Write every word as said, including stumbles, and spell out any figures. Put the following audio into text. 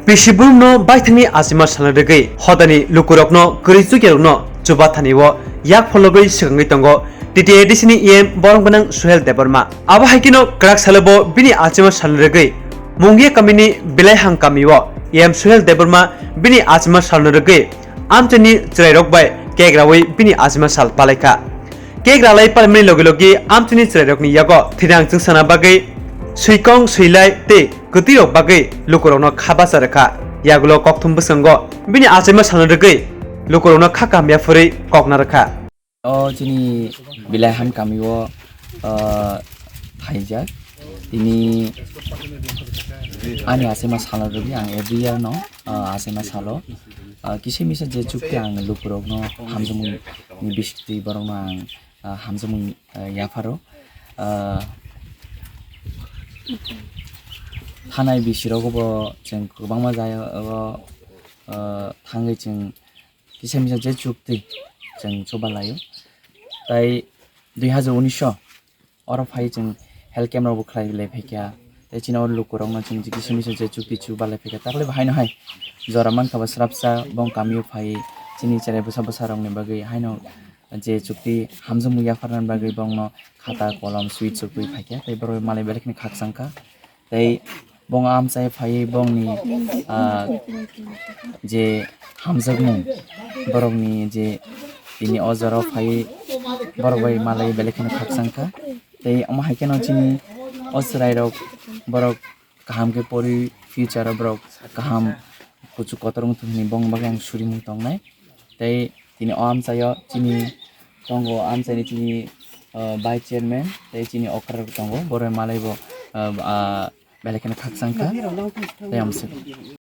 Pisiburumno baithangni achima salna rwgwi hodani lukurokno kwrwi chukyarokno chubathani o yak phologwi swkangwi tongo T T A D C ni E M borok gwnang Suhel Debbarma. Abo hai kheno kwrak salo bo bini achima salna rwgwi Mungia kamini Bilaihang kamio E M Suhel Debbarma bini achima salna rwgwi amchaini chwrairok bai kek rawi bini achima sal palaikha. Kek ralai palmani logi logi amchaini chwrairokni yago thwinang chwngsana bagwi swikong swilai tei kwtwirok bagwi lukurokno kha bacha rwkha. Yagulo kokthum bwskango bini achaima salna rwgwi lukurokno kha kaham yaphurwi kokna rwkha. O chini Bilaihang kamio, ah, thaijak. Tini ani achaima salna rwgwi ang every year no, ah, achaima salo, ah, kisa misa je chukti ang lukurokno hamjakmung ni bisingtwi borokno ang, ah, hamjakmung, ah, yapharo. Ah, thanai bisirogo bo chwng kwbangma jagao, ah, thangwi chwng kisa misa je chukti chwng chuba laio. Tai dui hazar unis o oro phai chwng health camp rok bo khlai lai phaikha. Tai chini oro lukurokno chwng kisa misa je chukti chuba lai phaikha. Takle bo haino hai jora mankha bo srapsa bong kamio phai chini cherai bwsa bwsa rokni bagwi haino je chukti hamjakmung yapharnani bagwi bongno khata kolom sweet sukwi phaikha. Tai borok malai belai kheno khakchangkha. Tei bong amchai phaiwi bongni, ah, je hamjakmung, borokni je tini o jorao phaiwi borok bai malai belai kheno khakchangkha. Tei omo hai kheno chini o chwrairok borok kaham khe pori future o borok kaham kuchuk kotor wngthung hinwi bongni bagwi ang surimung tongnai. Tei tini o amchaio chini tongo amchaini chini, ah, vice chairman tei chini okra rok tongo borok malai bo, ah, ah, belai kheno khakchangkha tei amswk.